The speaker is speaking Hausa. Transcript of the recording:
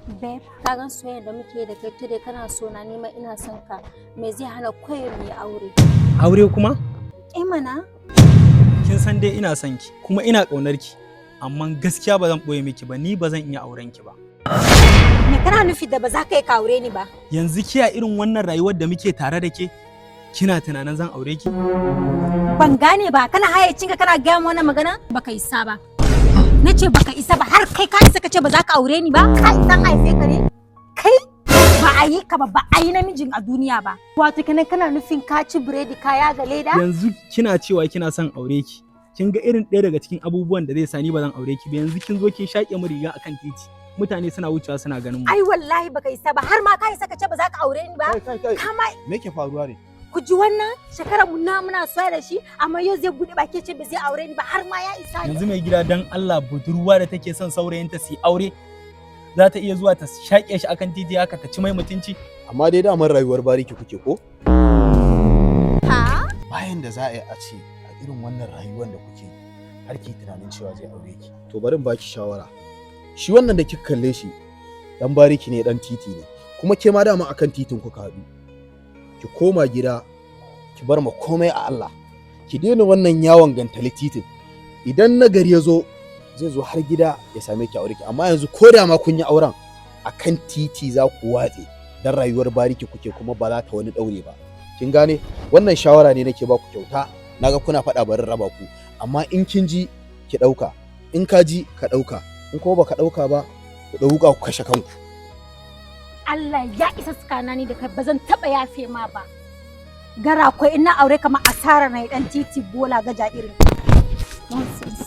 Babe, ka gan soyayya da muke da kai today, kana so na, nima ina son ka. Me zai hana koyar mu yi aure? Aure kuma? Eh mana. Kin san dai ina son ki kuma ina ƙaunar ki. Amma gaskiya ba zan ɓoye miki ba, ni ba zan iya auren ki ba. Me kana nufi da ba za ka yi ka aure ni ba? Yanzu kiya irin wannan rayuwar da muke tare da ke, kina tunanin zan aure ki? Ban gane ba, kana hayyacinka kana gaya min wannan magana? Baka isa ba. Na ce baka isa ba, har kai ka isa ka ce ba za ka aure ni ba? Ka isa an haife ka ne? Kai ba a yi ka ba, ba a yi namijin a duniya ba. Wato kenan kana nufin ka ci biredi ka yaga leda? Yanzu kina cewa kina son aure ki. Kin ga irin ɗaya daga cikin abubuwan da zai sa ni ba zan aure ki ba, yanzu kin zo kin shaƙe mu riga akan titi. Mutane suna wucewa suna ganin mu. Ai wallahi baka isa ba, har ma ka isa ka ce ba za ka aure ni ba? Kai, kai, kai. Ka ma Me ke faruwa ne? Ku ji wannan, shekarar mu na muna soya da shi, amma yau zai bude baki ce ba zai aure ni ba, har ma ya isa ne. Yanzu mai gida, dan Allah, budurwa da take son saurayinta su yi aure za ta iya zuwa ta shaƙe shi akan titi haka ta ci mai mutunci? Amma dai daman rayuwar bariki kuke ko? Ha? Bayan da za a yi a ce a irin wannan rayuwar da kuke har ki tunanin cewa zai aure ki. To bari in baki shawara. Shi wannan da kika kalle shi dan bariki ne, dan titi ne. Kuma ke ma dama akan titin kuka haɗu. Ki koma gida ki bar ma komai a Allah. Ki daina wannan yawon gantali titin. Idan nagari ya zo, zai zo har gida ya same ki, aure ki. Amma yanzu ko da ma kun yi auren, akan titi za ku watse, dan rayuwar bariki kuke kuma ba za ta wani daure ba. Kin gane? Wannan shawara ne nake ba ku kyauta. Naga kuna faɗa, barin raba ku. Amma in kin ji ki ɗauka, in ka ji ka ɗauka, in kuma baka ɗauka ba, ku ɗauka ku kashe kanku. Allah ya isa tsakanani da kai, ba zan taba yafe ma ba. Gara ko ina aure kamar asara na dan titi bola gaja irin. Nonsense.